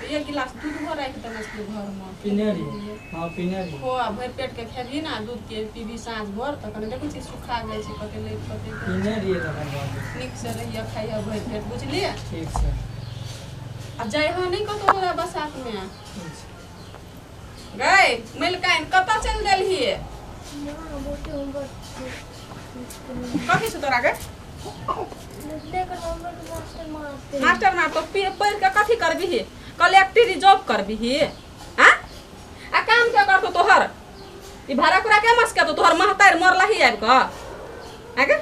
एक गिलास दूधो राखि देने छलियै घरमे। पीने रहियै, हँ पीने रहियै। खो आ भरि पेटके खेबही ने, दूध के पीबी साँझ भोर तऽ कनि देखै छी सुखा गेल छै कते लैत कते गेल। पीने रहियै तखन बात। नीकसँ रहियै, खाइहे भरि पेट, बुझलियै? ठीक छै। आ जइहऽ नहि कतहु तोरा बसातमे। ठीक छै। गै मलिकाइन, कतऽ चलि देलही? कथी छौ तोरा गे? मास्टर मारतो? पढ़ि कऽ कथी करबिही? कलेक्टरी जॉब करबिही? आँ, आ काम के करतो तोहर? ई भाड़ा कुरा के मस्के तोहर महतारि मरलही आबि कऽ? आगे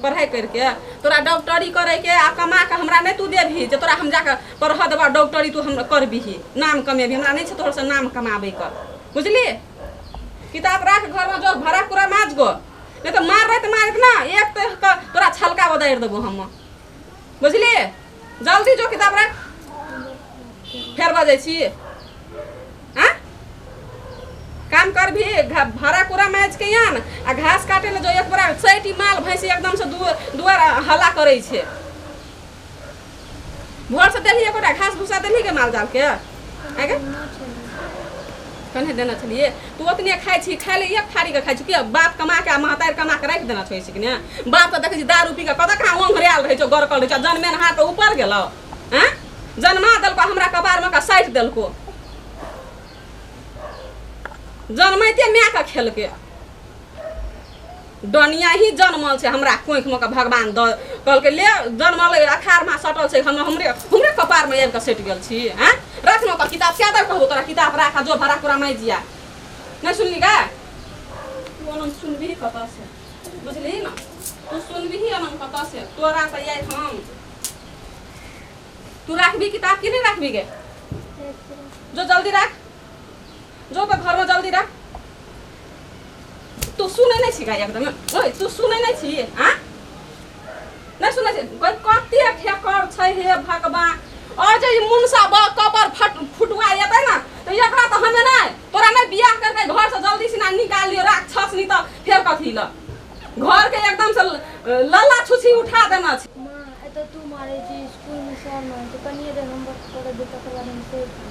पढ़ाइ करिके तोरा डॉक्टरी करैके आ कमा कऽ हमरा नहि तू देबही जे तोरा हम जाकऽ पढ़ऽ देबऽ, डॉक्टरी तू हम करबिही, नाम कमेबही। हमरा नहि छै तोहरसँ नाम कमाबैके, बुझली? किताब राख घरमे, जो भाड़ा कुरा माज गो, नहि तऽ मारैत मारैत ना एक तऽ तोरा छलका बदारि देबो हम, बुझली? जल्दी जो, किताब राख। फेर बजै छी? आँ, काम कर भी, भाड़ा कूड़ा माजि के आन आ घास काटे ले जो। एक बोरा सैटी माल भैंसी एकदम से दुआर हल्ला करै छै। भोर से देलही एकोटा घास भूसा देलही के माल जाल के? आगे कन्हे देने छलियै? तू ओतने खाइ छी, खाइ ले एक थारी के खाइ छी। किया बाप कमा के आ महतारि कमा के राखि देने छै कि ने? बाप तऽ देखै छी दारू पी के कतऽ कहाँ ओंघरायल रहै छौ, गरकल रहै छौ। जनमेन हाथ ऊपर गेलौ? आँ, जन्मा देलको हमरा कपारमे का साटि देलको। जनमैते मायके खेलके डनिया ही जनमल छै हमरा कोखिमे के भगवान दऽ कहलकै ले जनमल। अखाड़मे सटल छै, हम हमरे हमरे कपारमे आबि कऽ सटि गेल छी। आँय, राख ने ओकर किताब। कए बेर कहबो तोरा, किताब राख आ जो भाड़ा कुरा मारि जिया। नहि सुनली गे तू? ओना सुनबिही कतऽ से, बुझलिही ने? तू सुनबिही ओना कतऽ से? तोरा तऽ आइ हम तू राखबी किताब कि नहि राखबी गे? जो जल्दी राख, जो तऽ घरमे जल्दी राख। तू सुनै नहि छी एकदम? ओए, तू सुनै नहि छी? आँ, नहि सुनै छी? कते ठेकर छै, हे भगवान! और जे ई मुनसा ब कबर फट फुटुआ एतै ने तऽ एकरा तऽ हमे नहि तोरा नहि बियाह करके घर से जल्दी सिना निकाल लियो राक्षस, नहीं तऽ फेर कथी ल घर के एकदम से लल्ला छुछी उठा देना छै। माँ, एतऽ तू मारै छी, स्कूलमे सर मारै छै। कनिए देर होमवर्क करऽ दे, तकर बाद हम फेर खाइ।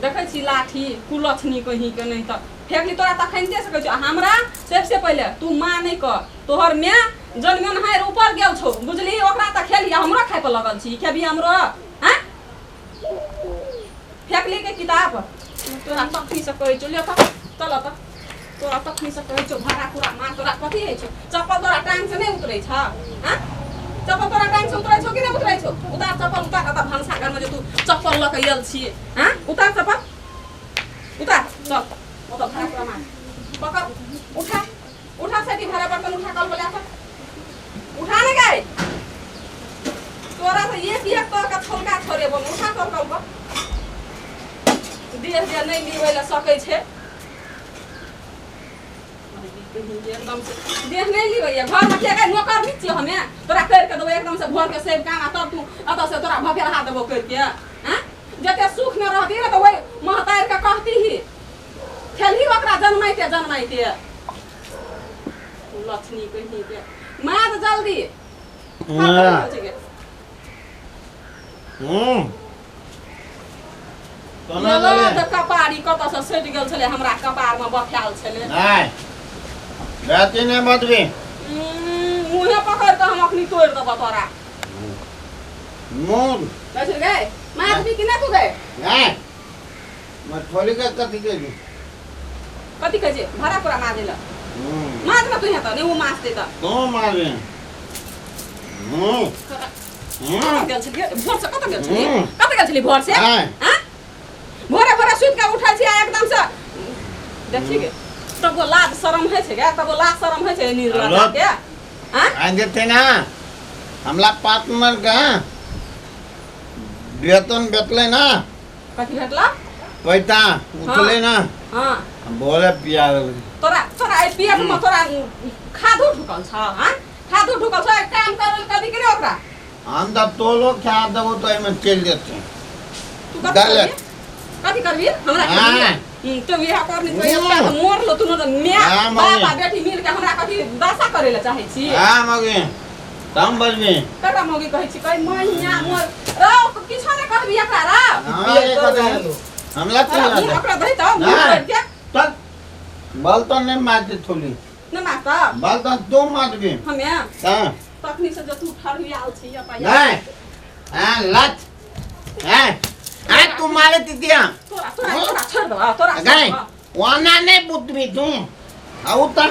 देखै छी लाठी कुलछनी कहीं के नहि तऽ फेकली तोरा तखनिते से कहै छौ। हमरा सबसे पहिले तू माँ नहि कह, तोहर माय जनमन हारि ऊपर गेल छौ, बुझली? ओकरा तऽ खेली, हमरो खाइ पर लगल छी। खेबी हमरो? आँय, फेकली के किताब? तोरा तखनी से कहै छौ, ले तऽ चल तऽ। तोरा तखनी से कहै छौ भाड़ा पूरा माँ। तोरा कथी होइ छौ? चप्पल तोरा टाइम से नहि उतरै छौ? आँय, चप्पल तोरा टाइम से उतरै छौ कि नहि उतरै छौ? उतार चप्पल, उतार। एतऽ भनसा घरमे जे तू चप्पल लऽ कऽ आयल छी। आँय, उतार चप्पल, उतार, चल ओतऽ भाड़ा पूरा माँ। पकड़, उठा, उठा सकी भाड़ा बर्तन उठा, कल पर ले उठा ने गए। तोरा तऽ एक एक तोर के छोलका छोड़ेबो। उठा तोर कल पर। देह जे नहि लिबै लए सकै छै, एकदम से देह नहि लिबैया। घरमे के गए नौकर नहि छियै हमे? तोरा करि के देबो एकदम से भोर के सब काम आ तब तू एतऽ से तोरा भफेरा देबो करि के। आँय, जते सुख मे रहती ने तऽ ओहि महतारि के कहती ही खेलही ओकरा जनमाइते जनमाइते। लक्ष्मी कहीं के मार जल्दी। हाँ। कोना गेलै गेलै? तऽ कपारी कतऽसँ सटि गेल छलै हमरा कपारमे, बथायल छलै। नहि, बेटी नहि बदबी। मुँहे पकड़ि कऽ हम अखनी तोड़ि देबऽ तोरा। मुँह कहै छै गै, मारबी कि नहि तू गै? नहि, मैं थोड़ी के कथी के कथी कहै छै? भाड़ा पूरा माजै लए माज ने तू। यहाँ तऽ नहि ओ माजतै तऽ तू मारबी। कतऽ गेल छलियै भोर से? कतऽ गेल छलियै? कतऽ गेल छलियै भोर से? आँय। आँय? भोरे भोरे सुति कऽ उठै छी आ एकदम से देखी गे, तब वो लाज शरम होइ छै गे? तब वो लाज शरम होइ छै निर्लज्जा के? आँय? आ जेते ना हमला पार्टनर के वेतन भेटलै ना। कथी भेटला? पैसा उठलै ना। हाँ। बोले पिया देलकै। तोरा तोरा एहि पेट में तोरा खादो ढुकल छ? हाँ, खादो ढुकल छ। काम करल कभी के ओकरा। हम तऽ तोलो खा देबो तऽ एहिमे चलि जेतै। तू कथी डाले। करबी? कथी करबी हमरा? हाँ। तो इएह करनी तो एकटा तऽ मोर लो तू ने माय। हाँ, मम्मी। बाप आ बेटी मिल के हमरा कथी दशा करे ले चाहै छी? हाँ मगी, तम बजबी। ककरा मौगी कहै छी? कहै मैया मोर रौ, किछो नहि। कहबी एकरा रा हमरा के कहते हमला तोरा चला मुँह दे ओकरा दही तऽ मुँह नहीं। तोड़ि के चल बल तो नहीं मारते थोड़ी नहि मारतऽ बल तो तू मारबी हमे हाँ तखनी से जे तू ठरियाल छी अपन नहीं हाँ लत हाँ हाँ तू मारे तितिया तोरा तोरा तोरा छोड़ देबऽ तोरा छोड़ गए देबऽ। वाना नहीं बुद्धि तू आउ त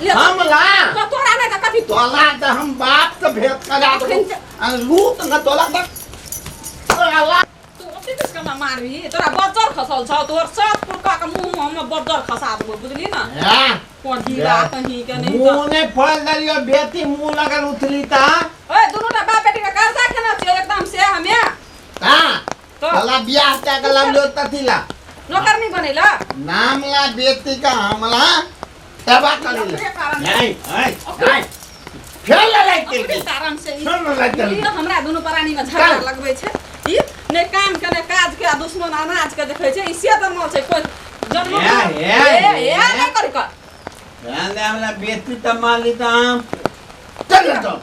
ले हम ला तो तोरा नहि तऽ कथी तोला त हम बाप से भेंट करा अखन दो आ लूट न तोला त तोला तू ओते किस कमा मारबी तोरा बज्जर खसल छौ तोहर सात पुरका के मुंह में हम बज्जर खसा देबो बुझली ना हाँ कोन हीरा कहीं के नहीं मुंह तो ने फल दलियो बेटी मुंह लगल उथली ता ओए दुनू टा बाप बेटी के कर्जा केना छियै एकदम से हमे हाँ तो तोला बियाह ता गला लो तथिला नौकर नहीं बनेला नाम ला बेटी का हमला सेवा करी ले ओकरे कारण से- नहीं नहीं नहीं फेल लड़ाई ओकरे के कारण से ई- फेल लड़ाई के ई हमरा दुनू प्राणी में झगड़ा चल। लगबै छै ई ने काम के ने काज के आ दुश्मन अनाज के देखै छै ई से जन्मल छै कोई जन्म हे, हे, हे हे। हे नहि करी कऽ ध्यान दे हमला बेटी त माली त हम चल तो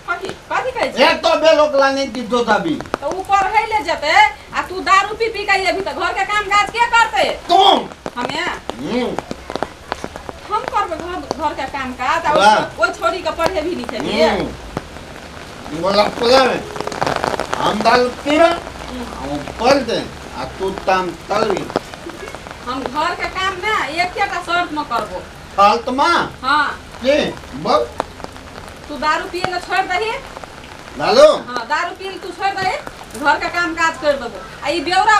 कथी कथी कहै छै एक तो बेलोकला नहीं दितो तभी तऽ उ पढ़ै ले जेतै आ तू दारू पी पी के अभी तऽ घर के काम काज के करतै तुम हमे हम्म हम करबै घर घर के काम काज आ वाह। ओहि छोड़ी के पढ़े भी लिखे भी बोला बोला हम दाल पीबे हम पल दे आ तू ताम तलवी हम घर के काम ने एकेटा शर्त में करबो फालतू माँ हाँ के बोल तू दारू पिए ले छोड़ दही लालू हाँ दारू पी ले तू छोड़ दही घर के काम काज कर देबो आ ई बेवरा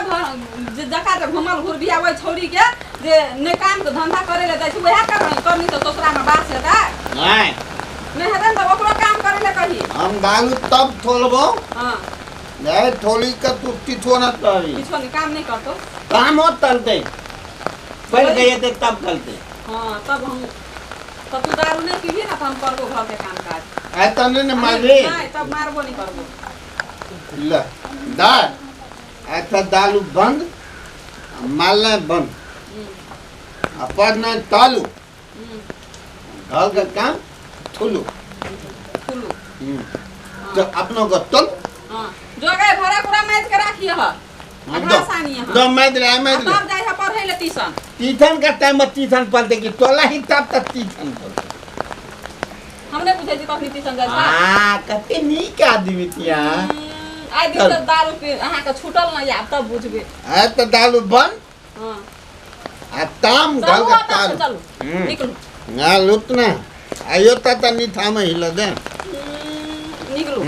जे जका जे घुमल घुरबिया ओहि छौड़ी के जे ने काम के धंधा करे ले जाइ छै वएह करनी करनी तऽ ससुरा में बास हेतै नहीं नहि हेतै ने तऽ ओकरो काम करे ले कही हम दालू तब थोलबो हाँ नहीं थोली का तू तिथो न तरी किछो नहीं काम नहीं करतो काम हो तलते पहले गए थे तब तलते हाँ तब हम तब तू दारू नहीं पीबी ना तो हम करबो घर के काम काज ऐ तने ने मारबी नहीं तब मारबो नहीं करबो ले दाल ऐसा दालू बंद मालना बंद अपना तालू घर का काम थुलू थुलू तो अपनों को तुल हाँ जो गए भरा पूरा मैच के राखिए ह घास आनिए ह दो मैं दे मैं दे तब जाइ ह पढ़ै ले ट्यूशन तीथन का टाइम में तीथन पलते कि तोला ही तब तक तीथन पलते हम नहीं बुझै छी कखनी ट्यूशन जाइ छै आ कते नीक आदमी थिया आइ दिन तऽ दारू पी अहाँके छूटल नहि आब तब बुझबै आ तो दालू बंद हाँ आ ताम घर चलू का ओतऽ से तालू चलू निकलू ना लुटना आयो ता तनी थाम हिल दे निकलू